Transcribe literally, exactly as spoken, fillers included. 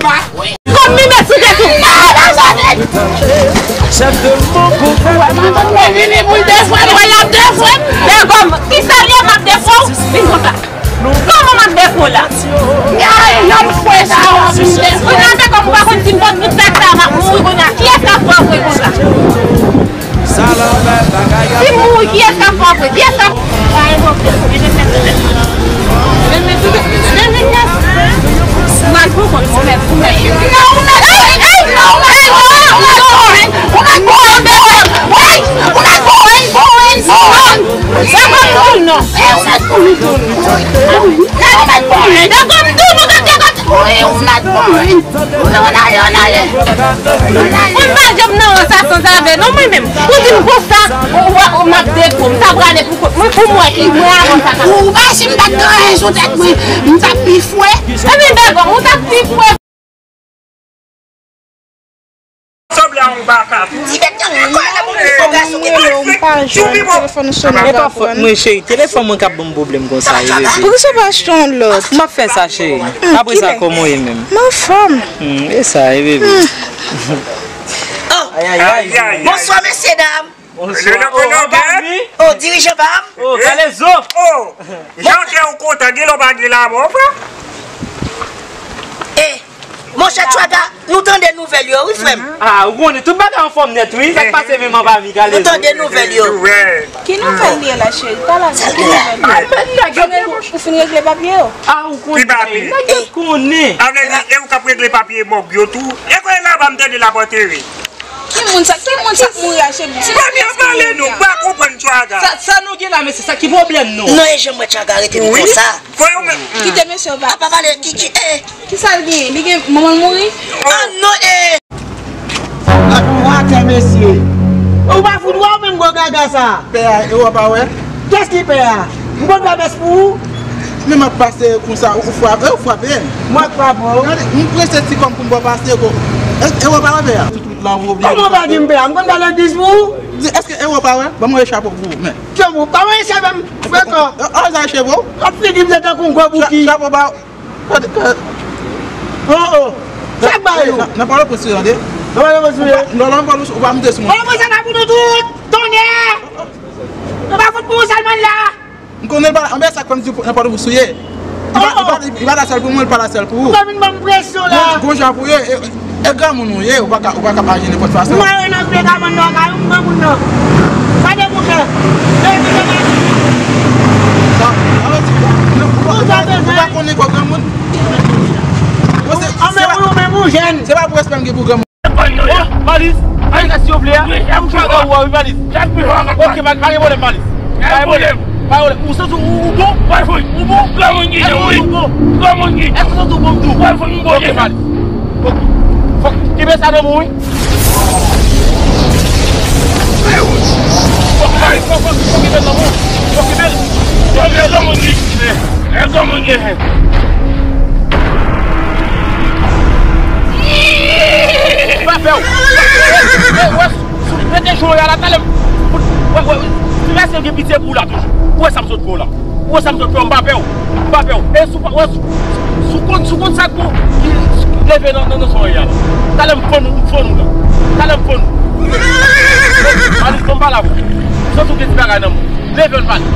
anba. Kòm mi met sou tèt ou. Chèf de mon groupe. Ou wè madanm mwen vini pou l defrann, wè l ap defrann. Bègòm, kisa l ye m ap defrann w? Vin konsa. Kòman m ap defrann w la? Ay, lòm fwe sa w ap vin defrann. Ou nan fè kòm ou pa konn si m pot tout sak sa m ap mouri kounye a. Kiyès k ap frape konsa? Si m mouri, kiyès k ap frape? Kiyès k ap... Mwen pou kont mwen mèt, mwen mèt. Non, ou mèt, ey, ey, non, ou mèt, ou mèt, ou mèt, ou mèt, ou mèt, ou mèt, ou mèt, ou mèt. Sa pa pou non. Ey, ou mèt pou li tou. Ey, ou mèt pou li. Dakò, m tou, nou ka te wi, ou mèt pou li. Ou mèt, ann ale, ann ale. Ann ale. Mwen pa janm nan rans a sanzave non, mwen menm. Pou di m konsa, ou, ou, ou m ap depo, m ta prale pou kont mwen, pou mwen ki mwen avan sa ka. Ou pa si m t ap gen anyen sou tèt mwen, m t ap pi fre. Ebyen, dakò, ou t ap pi fre. Sanble a yon baka tou. Ti bèt nan kò la, bon, fò gason ki... Rele w, m pa jwenn, telefòn nan sonnen, m pa pran. Mwen, cheri, telefòn mwen k ap ban m pwoblèm konsa, e bebe. Poukisa w pa achte yon lòt? M ap fè sa, cheri. Apre sa, kòman w ye menm? M anfòm. Hmm, e sa, e bebe. Oh. Ay, ay, ay. Bonswa, mesye dam. Bonswa. Oh, dirijan pa m. Oh, Kalezo. Oh, jan kè ou kontan, gen lè w pa gen la, bon, frè. Eh, monchè Tchwaga, nou tande nouvèl yo, wi, frè m. Ah, ou konnen tout bagay anfòm nèt, wi. Sa k pase menm anba mi, Kalezo? Nou tande nouvèl yo. Ki nouvèl li ye la, cheri? Pale avè m, ki nouvèl li ye? Ah, men nèg yo... Ou fin regle papye yo? Ah, ou konnen. Ki papye? Nèg yo konnen. A vle di, e ou k ap regle papye mòg yo tou? E kòman laba m tande l ap antere? Ki moun sa, ki moun sa k mouri a, cheri? Premye pale nou, pa konprann Tchwaga. Sa, sa nou gen la, mesye, sa ki pwoblèm nou? Non, e jan mwen Tchwaga rete m konsa. Kite mesye yo pale. A pa pale, ki, ki, eh. Kisa l genyen? Li gen manman l mouri? Ah, non, eh. Atè, mesye. Ou pa fout wè ou menm gwo gaga sa? Pè a, e w pa wè? Kiyès ki pè a? M konn fè mès pou ou? Men m ap pase konsa, ou frape, ou frape m. Mwen k frape w? Gade, m prese ti kòm pou m pa pase ko. E, e w pa wè pè a? Kòman w pa di m pè a? M konn ba legliz pou ou? Di, èske e w pa wè? Ban mwen chapo pou ou, men. Chapo? Pa mwen chapo m, frekan. An, an, sa chapo? W ap figi m se tankou yon gwo bouki. Chapo ba. Oh, oh. Sa k ba yo? Nan, nan pale pou sou yo, de. Nan pale pou sou yo. Non, nan pale pou sou, ou pa monte sou mwen. Pale pou sa, pa pou nou tout. Tonnè. Nou pa fout pou ou sèlman la. M konnen l pa la, anben sa k fè m di w nan pale pou sou ye. Li pa, li pa, li pa la sèl pou mwen, li pa la sèl pou ou. Ou pa vin ban m presyon la. Gon, gon jan pou ye, e, e granmoun ou ye, ou pa ka, ou pa ka aji nenpòt fason. Mwen nan vle ka vann nan kay ou, granmoun nan. Pa de pwoblèm. Sa, alò, ti, nou, ou pa, ou pa konnen kò granmoun? Bon, se, se pa, se pa pou respè m gen pou granmoun. Oh, Malis, Malis, silvouplè, a. Wi, ap fè ou a, wi, Malis. Ok, pa, pa gen pwoblèm, Malis. Pa gen pwoblèm. Pa gen pwoblèm. Ou santi ou, ou bon? Ou bon? Èske ou santi ou bon tou? Ok, Malis. Ok. Fòk kenbe sa nan men w, wi. Fòk, Malis, fòk, fòk, fòk kenbe l nan men w. Fòk kenbe l. Fòk kenbe l nan men w, wi. E kòman gen? Pa pè w. E, e, wè, sou, rete jwe a la, talè m. Wè, wè, si mesye gen pitye pou w la toujou. Ou wè sa m sot fè w la. Ou wè sa m sot fè w, m pa pè w. M pa pè w. E sou, wè, sou, sou konn, sou konn sa k bon, leve nan, nan, nan soyè a la. Talè m fann ou, m fann ou la. Talè m fann ou. Malis, ban m pale avè w. Sot ou gen ti bagay nan men w. Leve l pale.